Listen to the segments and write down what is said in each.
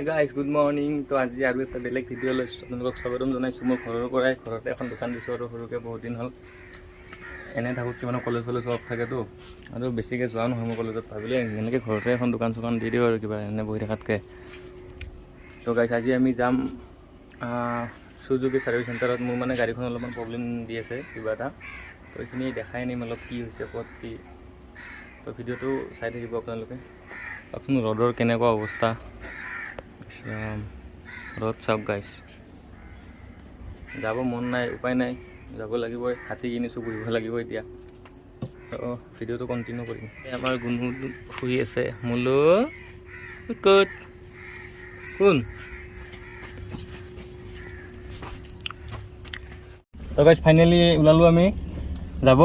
Guys, good morning. তো আজি আৰু এটা বেলেগ ভিডিঅ' লৈ আপোনালোকক স্বাগতম জনাইছোঁ। মই ঘৰৰ পৰাই, ঘৰতে এখন দোকান দিছোঁ আৰু সৰুকৈ। বহুত দিন হ'ল এনে থাকোঁ, কিমান কলেজ চলেজ অফ থাকেতো আৰু বেছিকৈ যোৱা নহয় মই কলেজত। ভাবিলে এনেকৈ ঘৰতে এখন দোকান চোকান দি দিওঁ আৰু কিবা এনে বহি থকাতকৈ। তো গাইজ, আজি আমি যাম চুজুকি ছাৰ্ভিচ চেণ্টাৰত। মোৰ মানে গাড়ীখন অলপমান প্ৰব্লেম দি আছে কিবা এটা। তো এইখিনি দেখাই আনিম অলপ, কি হৈছে, ক'ত কি। তো ভিডিঅ'টো চাই থাকিব আপোনালোকে। চাওকচোন ৰ'দৰ কেনেকুৱা অৱস্থা। ইছৰাম, ৰ'দ চাওক গাইছ। যাব মন নাই, উপায় নাই, যাব লাগিবই। হাতী কিনিছোঁ, বহিব লাগিব এতিয়া। তো ভিডিঅ'টো কণ্টিনিউ কৰিম। এই আমাৰ গুণু শুই আছে। মুলু ক'ত? কোন? তো গাইছ, ফাইনেলি ওলালোঁ আমি যাব।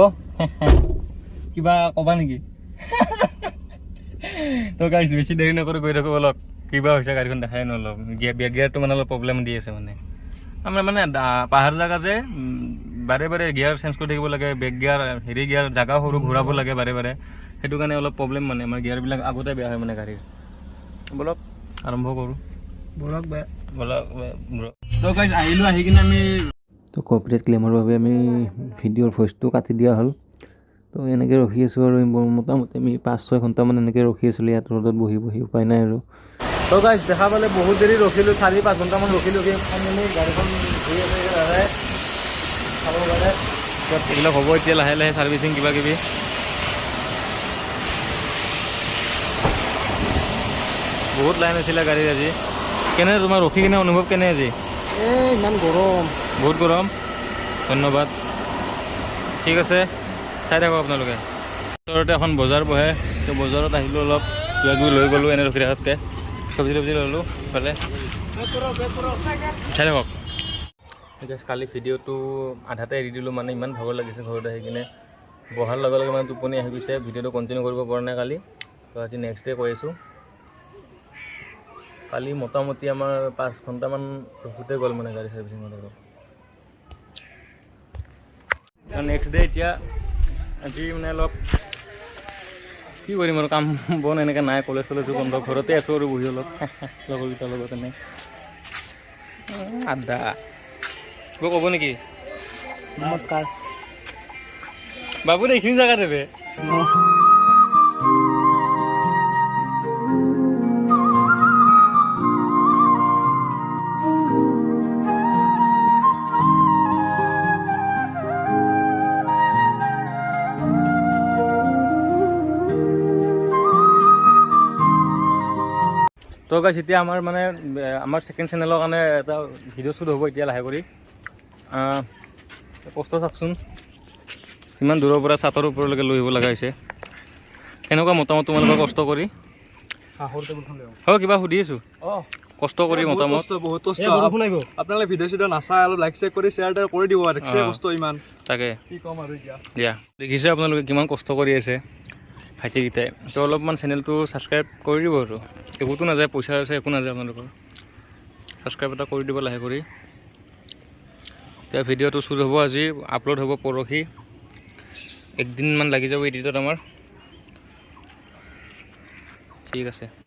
কিবা ক'বা নেকি? তো গাইছ, বেছি দেৰি নকৰি গৈ থাকোঁ অলপ। কিবা হৈছে গাড়ীখন, দেখাই ন অলপ। গিয়াৰটো মানে অলপ প্ৰব্লেম দি আছে। মানে আমাৰ মানে পাহাৰ জেগা যে, বাৰে বাৰে গিয়াৰ চেঞ্জ কৰি থাকিব লাগে, বেক গিয়াৰ, হেৰি গিয়াৰ, জেগা সৰু, ঘূৰাব লাগে বাৰে বাৰে। সেইটো কাৰণে অলপ প্ৰব্লেম। মানে আমাৰ গিয়াৰবিলাক আগতে বেয়া হয় মানে গাড়ীৰ। ব'লক, আৰম্ভ কৰোঁ। বলক বে। ব'লক। তো গাইছ, আহিলোঁ, আহি কিনে আমি তো কপিৰাইট ক্লেইমৰ বাবে আমি ভিডিঅ'ৰ ভইচটো কাটি দিয়া হ'ল। তো এনেকৈ ৰখি আছোঁ আৰু মোটামুটি আমি 5-6 ঘণ্টামান এনেকৈ ৰখি আছিলোঁ ইয়াত ৰ'দত বহি বহি, উপায় নাই আৰু। তো গাইছ, দেখা পালে, বহুত দেৰি ৰখিলোঁ, 4-5 ঘণ্টামান ৰখিলোঁ। ফাইনেলি গাড়ীখন ঘূৰি আছে দাদাই, চাব পাৰে। এইবিলাক হ'ব এতিয়া লাহে লাহে ছাৰ্ভিচিং কিবা কিবি। বহুত লাইন আছিলে গাড়ীৰ আজি। কেনে তোমাৰ ৰখি কিনে অনুভৱ কেনে আজি? এই ইমান গৰম। বহুত গৰম। ধন্যবাদ। ঠিক আছে, চাই থাকক আপোনালোকে। ওচৰতে এখন বজাৰ বহে, তো বজাৰত আহিলোঁ, অলপ কিবা কিবি লৈ গ'লোঁ। এনে ৰখি থকাতকৈ চব্জি তব্জি ল'লোঁ ইফালে। চাই থাকক। ঠিক আছে, কালি ভিডিঅ'টো আধাতে এৰি দিলোঁ। মানে ইমান ভাগৰ লাগিছে, ঘৰত আহি কিনে বহাৰ লগে লগে মানে টোপনি আহি গৈছে। ভিডিঅ'টো কণ্টিনিউ কৰিব পৰা নাই কালি। তো আজি নেক্সট ডে কৈ আছোঁ। কালি মোটামুটি আমাৰ 5 ঘণ্টামান ৰখোঁতে গ'ল মানে গাড়ী ছাৰ্ভিচিঙত। আৰু নেক্সট ডে এতিয়া আজি মানে অলপ কি কৰিম আৰু, কাম বন এনেকৈ নাই, কলেজ চলেজো বন্ধ, ঘৰতে আছোঁ আৰু বহি অলপ লগৰকেইটাৰ লগত এনে আড্ডা। কিবা ক'ব নেকি? নমস্কাৰ। বাবু, এইখিনি জেগা দেবে। নমস্কাৰ। তো গাইছ, এতিয়া আমাৰ মানে আমাৰ ছেকেণ্ড চেনেলৰ কাৰণে এটা ভিডিঅ' শ্বুট হ'ব এতিয়া লাহে কৰি। কষ্ট চাওকচোন, ইমান দূৰৰ পৰা চাটৰ ওপৰলৈকে লৈ আহিব লগা হৈছে। কেনেকুৱা মতামত তোমালোকৰ কষ্ট কৰি? হ'ব, কিবা সুধি আছোঁ। কষ্ট কৰি মতামত? কষ্ট, বহুত কষ্ট। এই বৰষুণ আহিব। আপোনালোকে ভিডিঅ' চিডিঅ' নাচায়, অলপ লাইক চাইক কৰি শ্বেয়াৰ টেয়াৰ কৰি দিব আৰু দেখছে। কষ্ট ইমান। তাকে। কি ক'ম আৰু এতিয়া। দিয়া, দেখিছে আপোনালোকে কিমান কষ্ট কৰি আছে ভাইটিকেইটাই। তো অলপমান চেনেলটো ছাবস্ক্ৰাইব কৰি দিব আৰু একোতো নাযায়, পইচা চইচা একো নাযায় আপোনালোকৰ। ছাবস্ক্ৰাইব এটা কৰি দিব লাহে কৰি। এতিয়া ভিডিঅ'টো শ্বুট হ'ব আজি, আপলোড হ'ব পৰহি। একদিনমান লাগি যাব এডিটত আমাৰ। ঠিক আছে।